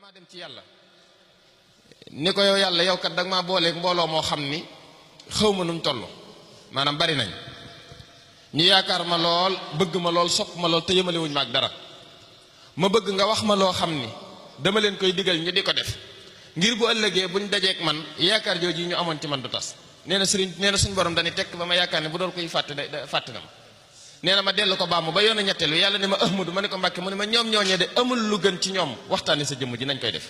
damaa dem ci yàlla ni ko yow yàlla yow kat danga maa booleeg mbooloo moo xam ni xaw ma nu mu toll maanaam bari nañ ñu yaakaar ma lool bëgg ma lool sopp ma lool te yëmale wuñ ma ak dara ma bëgg nga wax ma loo xam ni dama leen koy digal ñu di ko def ngir bu ëllëgee buñ dajeek man yaakaar jooju ñu amoon ci man du tas. nee na sëriñ nee na suñu borom dañuy tekk ba ma yaakaar ne bu doon koy fàtte fàtte na ma nee na ma dellu ko baamu ba yoon ñetteelu yàlla ne ma ahmadu ma ne ko mbàkke mu ne ma ñoom ñooñee de amul lu gën ci ñoom waxtaane sa jëmm ji nañ koy def.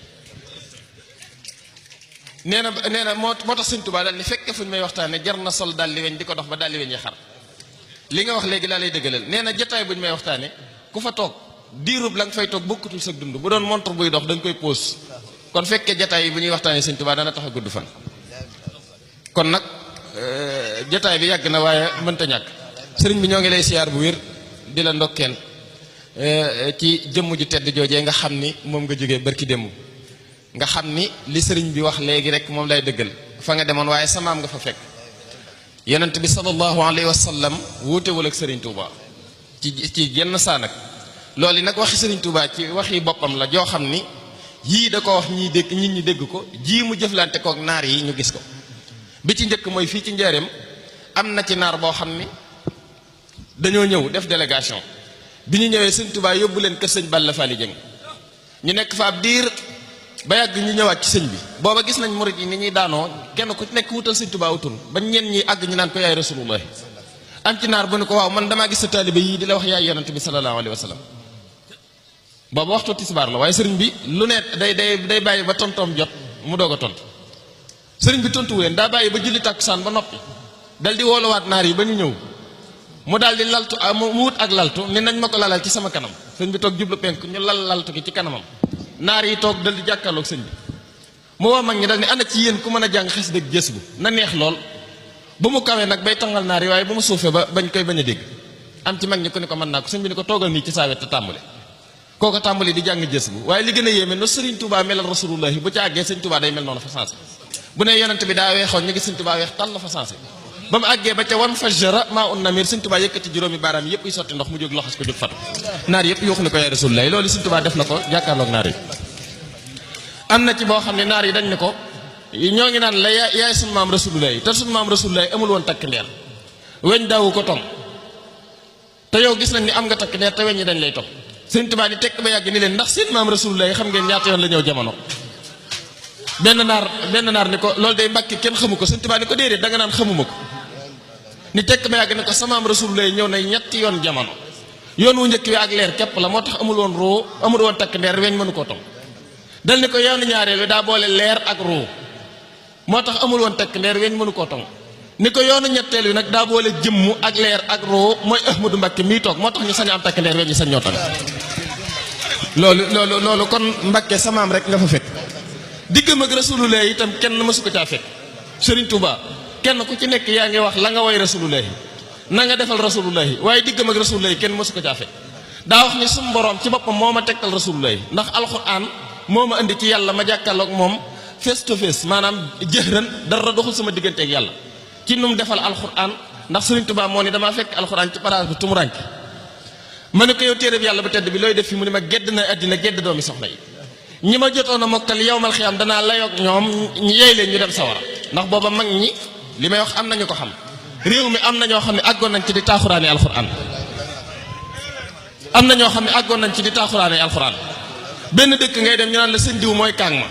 nee na moo tax sëñ Tuubaa daal ni fekke fu ñu may waxtaane jar na sol dalli weñ di ko dox ba dalli weñ yi xar li nga wax léegi laa lay dëggalal nee na jotaay bu ñu may waxtaane ku fa toog diirub la nga fay toog bokkutul sa dund bu doon montre buy dox dañ koy pause kon fekkee jotaay yi bu ñuy waxtaane sëñ Tuubaa dana tax a gudd fan. kon nag jotaay bi yàgg na waaye mënta ñàkk sëriñ bi ñoo ngi lay siyaar bu wér di la ndokkeel ci jëmm ju tedd joojee nga xam ni moom nga jógee barki démb nga xam ni li sëriñ bi wax léegi rek moom lay dëggal fa nga demoon waaye sa maam nga fa fekk yonent bi sallallahu alayhi wa sallam wuutewul ak sëriñ Touba ci genn saa nag loolu nag waxi sëriñ Touba ci waxi boppam la joo xam ni yii da ko wax ñiy dégg nit ñi dégg ko jii mu jëflante kook naar yi ñu gis ko bi ci njëkk mooy fii ci njaareem am na ci naar boo xam ni dañoo ñëw def délégation bi ñu ñëwee sëñ Touba yóbbu leen kër sëñ Balla Fally Dieng ñu nekk fa ab diir ba yàgg ñu ñëwaat ci sëñ bi booba gis nañ murid yi ni ñuy daanoo kenn ku nekk wutal sëñ Touba wutul ba ñenn ñi àgg ñu naan ko yaay rasulullah am ci naar bu ne ko waaw man damaa gis sa taalibe yii di la wax yaay yonent bi sallallahu alayhi wa sallam booba waxtu tisbaar la waaye sëriñ bi lu ne day bàyyi ba tontoom jot mu doog a tontu sëriñ bi tontu leen daa bàyyi ba julli tàkkusaan ba noppi dal di wooluwaat naar yi ba ñu ñëw mu daal di laltu mu wut ak laltu ni nañ ma ko lalal ci sama kanam sëñ bi toog jublu penk ñu lal laltu gi ci kanamam naar yi toog dal di jàkkaarloog sëñ bi mu woo mag ñi dal ni ana ci yéen ku mën a jàng xes dëgg gës bu na neex lool bu mu kawee nag bay tangal naar yi waaye bu mu suufee ba bañ koy bañ a dégg am ci mag ñi ku ne ko mën naa ko sëñ bi ni ko toogal nii ci saa wet te tàmbale kooko tàmbali di jàng gës bu waaye li gën a yéeme no sëriñ Touba melal rasulullahi bu ci àggee sëñ Touba day mel noonu fa sensé bu ne yonent bi daa weexoon ñu ngi sëñ Touba weex tàll fa sensé ba mu àggee ba ca wan fajjara maa un namir sëñ Touba yëkkati juróomi baaraam yëpp yi sotti ndox mu jóg loxos ko jóg fatu naar yëpp yuuxu ne ko yaa rasulullahi loolu sëñ Touba def na ko jàkkaarloog naar yi am na ci boo xam ne naar yi dañ ne ko ñoo ngi naan la yaay sunu maam rasulullahi te sunu maam rasulullahi amul woon takk ndeer weñ daawu ko tong te yow gis nañ ni am nga takk ndeer te weñ ñi dañ lay tong sëñ Touba ni tekk ba yàgg ni leen ndax seen maam rasulullahi xam ngeen ñaata yoon la ñëw jamono benn naar ni ko loolu day mbàkki kenn xamu ko sëñ Touba ni ko déedéet da nga naan xamuma ko ni tekk ba yàgg ni ko samaam rasulullahi ñëw na ñetti yoon jamono yoon wu njëkk wi ak leer képp la moo tax amul woon roo amul woon takk ndeer weñ mënu koo tong dal ni ko yoonu ñaareel wi daa boole leer ak roo moo tax amul woon takk ndeer weñ mënu koo tong ni ko yoonu ñetteel wi nag daa boole jëmm ak leer ak roo mooy Ahmadu Mbàkke mii toog moo tax ñu sañ am takk ndeer weñ ñu sañ ñoo tong loolu kon Mbàkke samaam rek nga fa fekk diggam ak rasulullah itam kenn mësu ko caa fekk Serigne Touba kenn ku ci nekk yaa ngi wax la nga woy rasulullah na nga defal rasulullah waaye diggam ak rasulullah kenn mësu ko caa fekk daa wax ni sum borom ci boppam moo ma tegtal rasulullah ndax alquran moo ma indi ci yàlla ma jàkkaarloog moom face to face maanaam jëhran dara doxul sama diggante ak yàlla ci nu mu defal alquran ndax Serigne Touba moo ni damaa fekk alquran ci paraas bu tumuranke ma ne ko yow téere bi yàlla bu tedd bi looy def fi mu ne ma gedd na àddina gedd doomi soxna yi ñi ma jotoon a mokkal yowmal xiyaam danaa layoog ñoom ñu yey leen ñu dem sawara ndax booba mag ñi li may wax am nañu ko xam réew mi am na ñoo xam ne àggoon nañ ci di taaxuraane alxuraan am na ñoo xam ne àggoon nañ ci di taaxuraane alxuraan benn dëkk ngay dem ñu naan la sëñ diw mooy kaang ma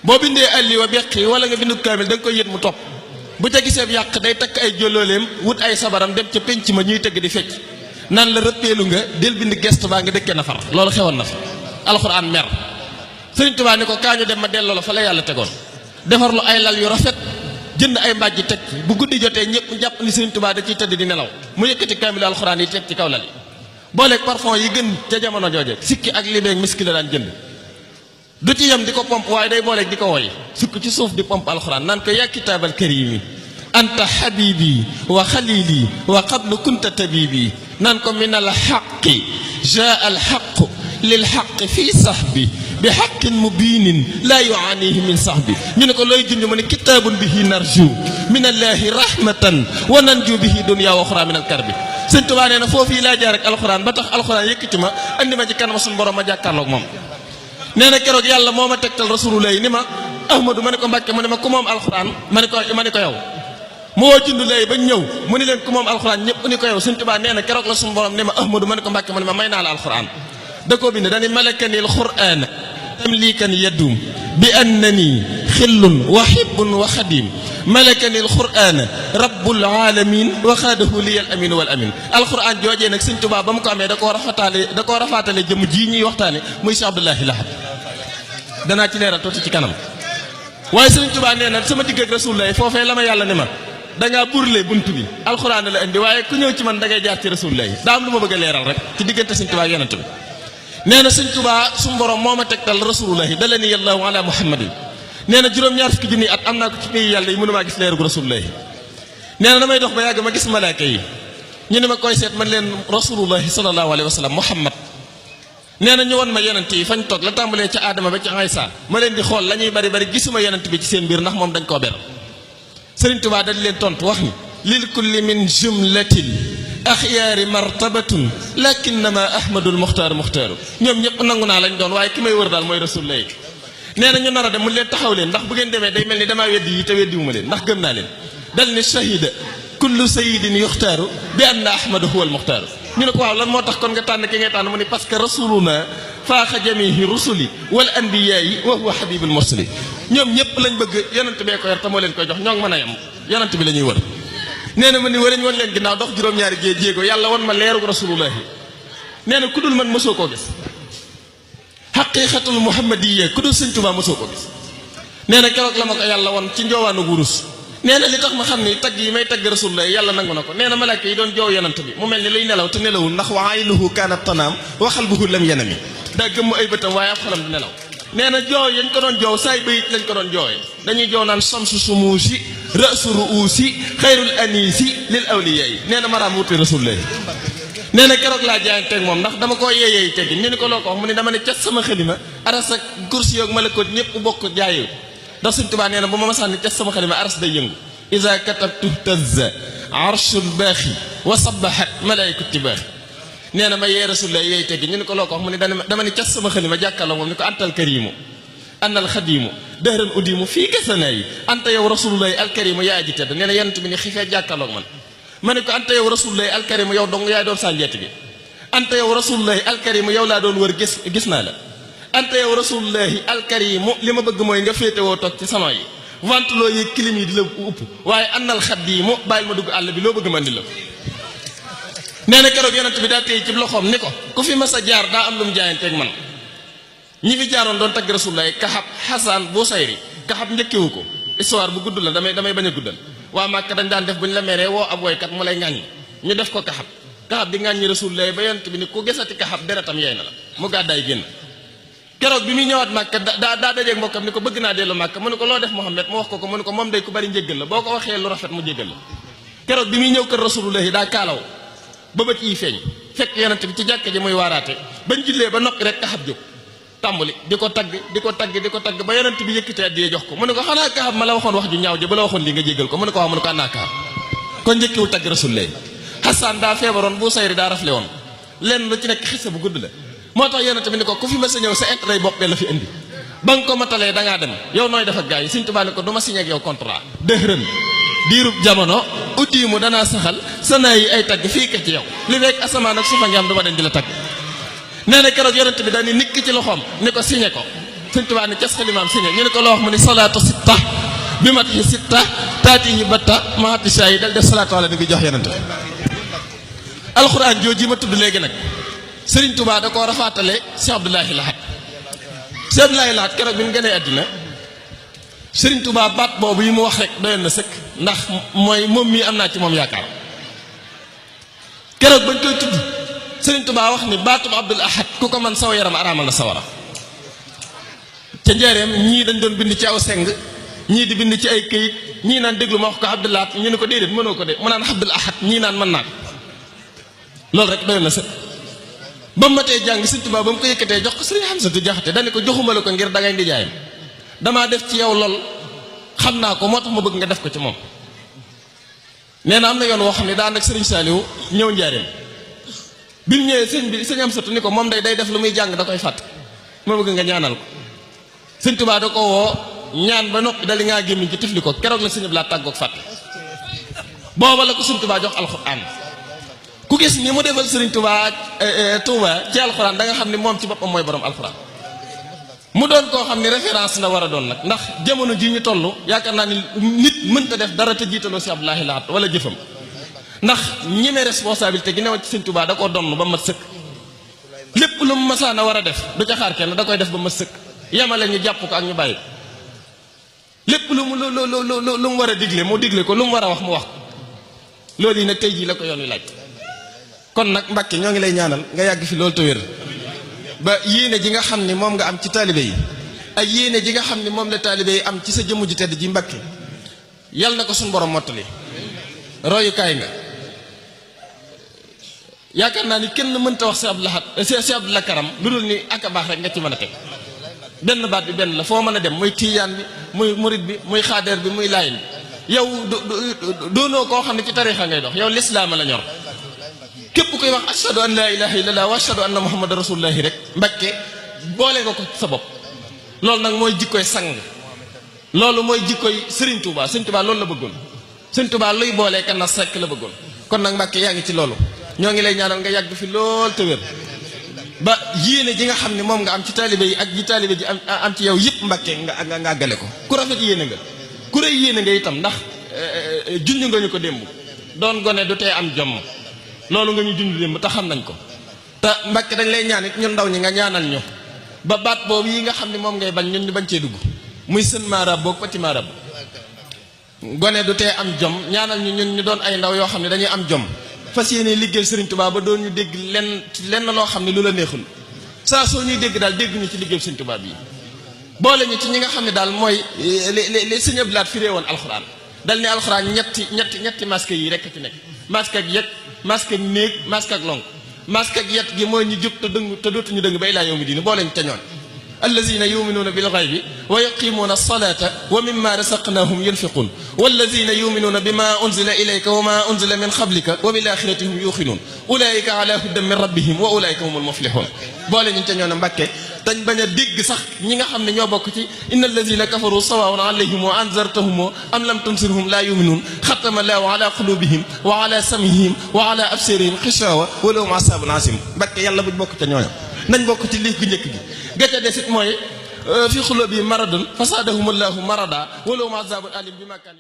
boo bindee alli wa beqi wala nga bindu kaamil da nga koy yët mu topp bu ca gisee yàq day takk ay jolooleem wut ay sabaram dem ca penc ma ñuy tëgg di fecc naan la rëppeelu nga del bind gestu baa nga dëkkee na far loolu xewoon na fa alxuraan mer Sëriñ Touba ni ko kaa ñu dem ma delloo la fa la yàlla tegoon defar lu ay lal yu rafet jënd ay mbàjji teg bu guddi jotee ñëpp jàpp ni Sëriñ Touba da ciy tëdd di nelaw mu yëkkati kaamilu alxuraan yi teg ci kaw lal yi booleeg parfum yi gën ca jamono jooje sikki ak limeeg miski la daan jënd du ci yem di ko pompe waaye day booleeg di ko woy sukk ci suuf di pompe alxuraan naan ko yaa kitaabal karimi anta habibi wa xalili wa qablu kunta tabibi naan ko min al xaqi jaa al xaqu lil xaqi fii sahbi bi xaqin mubinin laa yuaanihi min sahbi ñu ne ko looy junj mu ne kitaabun bihi narju min allahi rahmatan wa nanju bihi dunya wa oxra min al karbi sëñ Tuubaa nee na foofu yi laa jaar ak alxuraan ba tax alxuraan yëkkati ma andi ma ci kanam suñu borom ma jàkkaarloog moom nee na keroog yàlla moo ma tegtal rasulullah ni ma ahmadu ma ne ko mbàkke mu ne ma ku moom alxuraan ma ne ko yow mu woo jundu lay ba ñëw mu ni leen ku moom alxuraan ñëpp ni ko yow Sëñ Tuubaa nee na keroog la suñu borom ne ma ahmadu ma ne ko mbàkke mu ne ma may naa la alxuraan da koo bind dani malakani alxuraan tamlikan yadum bi annani xillun wa hibbun wa xadim malakani alxuraan rabbul alamin wa xaadahu liyal amin wal amin alxuraan joojee nag Sëñ Tuubaa ba mu ko amee da koo rafaatale jëm jii ñuy waxtaane muy Cheikh Abdoulahi Lahad danaa ci leeral tuuti ci kanam waaye Sëñ Tuubaa nee na sama digg ak rasulullah foofee la ma yàlla ne ma dangaa burle bunt bi alxuraan la indi waaye ku ñëw ci man dangay jaar ci rasulullah daa am lu ma bëgg a leeral rek ci diggante Sëñ Tuubaa ak yonent bi nee na Sëñ Tuubaa suñu borom moo ma tegtal rasulullah dala ni yàllahu ala muhammadin nee na juróom-ñaar fukki junni at am naa ko ci pays yàlla yi mënumaa gis leeru rasulullah nee na damay dox ba yàgg ma gis malaaka yi ñu ne ma koy seet man leen rasulullah sallallahu alayhi wa sallam muhammad nee na ñu won ma yonent yi fañ toog la tàmbalee ca Adama ba ci Aysa ma leen di xool la ñuy bari bari gisuma yonent bi ci seen biir ndax moom dañ koo ber Sëriñ Tuubaa dañ leen tontu wax ni lil kulli min jumlatil axyaari martabatun lakinnama ahmadul muxtaaru muxtaaru ñoom ñëpp nangu naa lañ doon waaye ki may wër daal mooy rasulullah nee na ñu nar a dem mu leen taxaw leen ndax bu ngeen demee day mel ni damaa weddi yi te weddiwuma leen ndax gëm naa leen dal ni shahida kullu sayidin yuxtaaru bi anna ahmadu huwa al muxtaaru ñu ne ko waaw lan moo tax kon nga tànn ki ngay tànn mu ni parce que rasuluna faaxa jamihi rusuli wal anbiyaayi wa huwa habibul mursali ñoom ñëpp lañ bëgg yonent bee ko yor te moo leen koy jox ñoo ngi mën a yem yonent bi la ñuy wër nee na ma ni warañ woon leen ginnaaw dox juróom-ñaari jéego yàlla won ma leerug rasulullahi nee na ku dul man mosoo koo gis xaqiqatul muhammadiyya ku dul Sëñ Tuubaa mosoo koo gis nee na keroog la ma ko yàlla won ci njoowaanu wurus nee na li tax ma xam ni tagg yi may tagg rasulullah yàlla nangu na ko nee na malaaka yi doon joow yonent bi mu mel ni luy nelaw te nelawul ndax wa aynuhu kaanat tanaam wa qalbuhu lam yanami daa gëmm ay bëtam waaye ab xolam du nelaw nee na joow yañ ko doon joow saay bayit lañ ko doon joowee dañuy joow naan samsu sumuusi rasu ruusi xayrul anisi lil awliya yi nee na maraam wuti rasulullah nee na keroog laa jaayanteeg moom ndax dama koo yeeyee teggi ñu ni ko loo ko wax mu ni dama ne cas sama xalima aras ak kursi yoog malakoot ñëpp bokk jaayoo ndax Sëñ Tuubaa nee na bu ma masaan ni cas sama xalima aras day yëngu iza katabtu tazza arshul baaxi wa sabahat malaykati baaxi nee na ma yee rasulullah yeey teggi ñu ni ko loo ko wax mu ni dama ni cas sama xalima jàkkaarloo moom ni ko antal karimu annal xadimu dëhran udimu fii kasana yi anta yow rasulullahi alkarimu yaa ji tedd nee na yonent bi ni xifee jàkkaarloog man ma ne ko anta yow rasulullahi alkarimu yow dong yaay doon sànjeet gi anta yow rasulullahi alkarimu yow laa doon wër gis naa la anta yow rasulullahi alkarimu li ma bëgg mooy nga féetewoo toog ci sama yi ventilo yi clim yi di la upp waaye annal xadimu bàyyil ma dugg àll bi loo bëgg ma andi la nee na keroog yonent bi daa téye ci loxoom ni ko ku fi mas a jaar daa am lu mu jaayanteeg man ñi fi jaaroon doon tagg rasulullah Kaxab Xasan Busayri Kaxab njëkkewu ko histoire bu gudd la damay bañ a guddal waa Màkka dañ daan def bu ñu la meree woo ab woykat mu lay ŋàññi ñu def ko Kaxab di ŋàññi rasulullah ba yonent bi ni ku gisati Kaxab deretam yeey na la mu gàddaay génn keroog bi muy ñëwaat Màkka daa dajeeg mbokkam ni ko bëgg naa dellu Màkka mu ne ko loo def Muhammad mu wax ko mu ne ko moom day ku bari njéggal la boo ko waxee lu rafet mu jéggal la keroog bi muy ñëw kër rasulullah daa kaalaw ba bët yi feeñ fekk yonent bi ci jàkka ji muy waaraate bañ jullee ba noppi rek Kaxab jóg tàmbali di ko tagg ba yonent bi yëkkati addiya jox ko mu ne ko xanaa Kaxab ma la waxoon wax ju ñaaw ji ba la waxoon lii nga jéggal ko mu ne ko waaw mu ne ko annaa Kaxab kon njëkkiwul tagg rasulullah Xasan daa feebaroon bu sayri daa rafle woon lenn lu ci nekk xisa bu gudd la moo tax yonent bi ni ko ku fi ma sa ñëw sa intérêt bopp la fi indi ba nga ko matalee dangaa dem yow nooy def ak gars yi Sëñ Tuubaa ne ko du ma signé ak yow contrat dëhërën diirub jamono uddi mu danaa saxal sa naa yi ay tagg fii ka ci yow li nekk asamaan ak suufa ngi am du ma den di la tagg nee na keroog yonent bi daal ni nikk ci loxoom ni ko signé ko Sëñ Tuubaa ni cas xalimaam signé ñu ne ko loo wax mu ni salaatu sitta bi mat yi sitta taati yi batta mahati saa yi dal def salaatu ala bi jox yonent bi alxuraan jooji ma tudd léegi nag Sëriñ Tuubaa da koo rafaatale Cheikh Abdoulahi Lahad Cheikh Abdoulahi Lahad keroog bi mu gënee àddina Sëriñ Tuubaa baat boobu yi mu wax rek doyoon na sëkk ndax mooy moom mii am naa ci moom yaakaar keroog bañ koy tudd Sëriñ Tuubaa wax ni baatub Abdul Ahad ku ko man saw yaram araamal la sawara ca njëreem ñii dañ doon bind ci aw seng ñii di bind ci ay këyit ñii naan déglu ma wax ko Abdul Ahad ñu ne ko déedéet mënoo ko de mu naan Abdul Ahad ñii naan mën naa ko loolu rek doyoon na sëkk ba mu matee jàng Sëriñ Tuubaa ba mu ko yëkkatee jox ko Sëriñ Hamsatu Jaxate dani ko joxuma la ko ngir dangay ndi jaayam damaa def ci yow lool xam naa ko moo tax ma bëgg nga def ko ci moom nee na am na yoon woo xam ne daa ànd ak Sëriñ Saaliw ñëw njaareem bi mu ñëwee sëñ Amsatu ni ko moom day def lu muy jàng da koy fàtte ma bëgg nga ñaanal ko. sëñ Tuubaa da ko woo ñaan ba noppi dali ngaa gémmiñ ci tifli ko keroog la sëñ Abdou Lahad tàggoog fàtte booba la ko sëñ Tuubaa jox alxuraan. ku gis ni mu defal sëriñ Tuubaa ci alxuraan da nga xam ni moom ci boppam mooy borom alxuraan. mu doon koo xam ni référence la war a doon nag ndax jamono ji ñu toll yaakaar naa ni nit mënta def dara te jiitaloo si Abdou Lahad wala jëfam ndax ñeme responsabilité gi newoon ci sëñ Tuubaa da koo donn ba mat sëkk. lépp lu mu masaan a war a def du ca xaar kenn da koy def ba mat sëkk yemale ñu jàpp ko ak ñu bàyyi lépp lu mu war a digle mu digle ko lu mu war a wax mu wax ko loolu yi nag tey jii la ko yoon wi laaj. kon nag Mbàkke ñoo ngi lay ñaanal nga yàgg fi loolu te wér ba yéene ji nga xam ni moom nga am ci taalibe yi ak yéene ji nga xam ni moom la taalibe yi am ci sa jëmm ji tedd ji Mbàkke yal na ko suñu borom mottali. royukaay nga yaakaar naa ni kenn mënta wax si Abdou Lahad Karam lu dul ni ak a baax rek nga ci mën a teg benn baat bi benn la foo mën a dem muy tiijaan bi muy murit bi muy xaadeer bi muy laayin bi yow doonoo koo xam ne ci tariixa ngay dox yow lislaam la ñor. képp koy wax ashhadu an laa ilaaha illallah wa ashhadu anna muhammadan rasulullahi rek Mbàkke boole nga ko sa bopp. loolu nag mooy jikkoy sang loolu mooy jikkoy Sëriñ Tuubaa Sëriñ Tuubaa loolu la bëggoon Sëriñ Tuubaa luy boolee kan na sekk la bëggoon. kon nag Mbàkke yaa ngi ci loolu ñoo ngi lay ñaanal nga yàgg fi lool te wér ba yéene ji nga xam ne moom nga am ci taalibe yi ak ji taalibe ji am ci yow yëpp Mbàkke nga àggale ko. ku rafet yéene nga ku rëy yéene nga itam ndax junj nga ñu ko démb doon gone du tee am jomm loolu nga ñu junj démb te xam nañ ko te Mbàkke dañ lay ñaan it ñun ndaw ñi nga ñaanal ñu ba baat boobu yi nga xam ne moom ngay bañ ñun ñu bañ cee dugg muy sën maarab boog petit maarab gone du tee am jom ñaanal ñu ñun ñu doon ay ndaw yoo xam ne dañuy am jom fas yéene liggéey Sëriñ Tuubaa ba doon ñu dégg lenn loo xam ne lu la neexul saa soo ñuy dégg daal dégg ñu ci liggéey Sëriñ Tuubaa bi boole ñu ci ñi nga xam ne daal mooy li Sëriñ Abdou Lahad firee woon alxuraan dal ni alxuraan ñetti masque yi rek ci nekk masque ak yet masque ak néeg masque ak lonk masque ak yet gi mooy ñu jub te dëng te dootuñu dëng ba ilaa yawmi diin boole ñu te ñoon allazina yuminuuna bil ghaybi wa yuqimuuna as-salata wa mimma razaqnahum yunfiqun wallazina yuminuuna bima unzila ilayka wa ma unzila min qablika wa bil axirati hum yuqinuun ulaika ala hudan min rabbihim wa ulaika humul muflihun boole ñu te ñoon Mbàkke dañ bañ a dégg sax ñi nga xam ne ñoo bokk ci inna allazina kafaru sawaun alayhim wa anzartahum am lam tunsirhum la yuminuun xatama allahu ala qulubihim wa ala samihim wa ala absarihim xishawa wa lahum asabun asim Mbàkke yàlla buñ bokk ca ñooña nañ bokk ci liif gu njëkk gi gàcce desit mooy fi xulubi maradun fasadahumullahu marada wa lahum azabun alim bi ma kan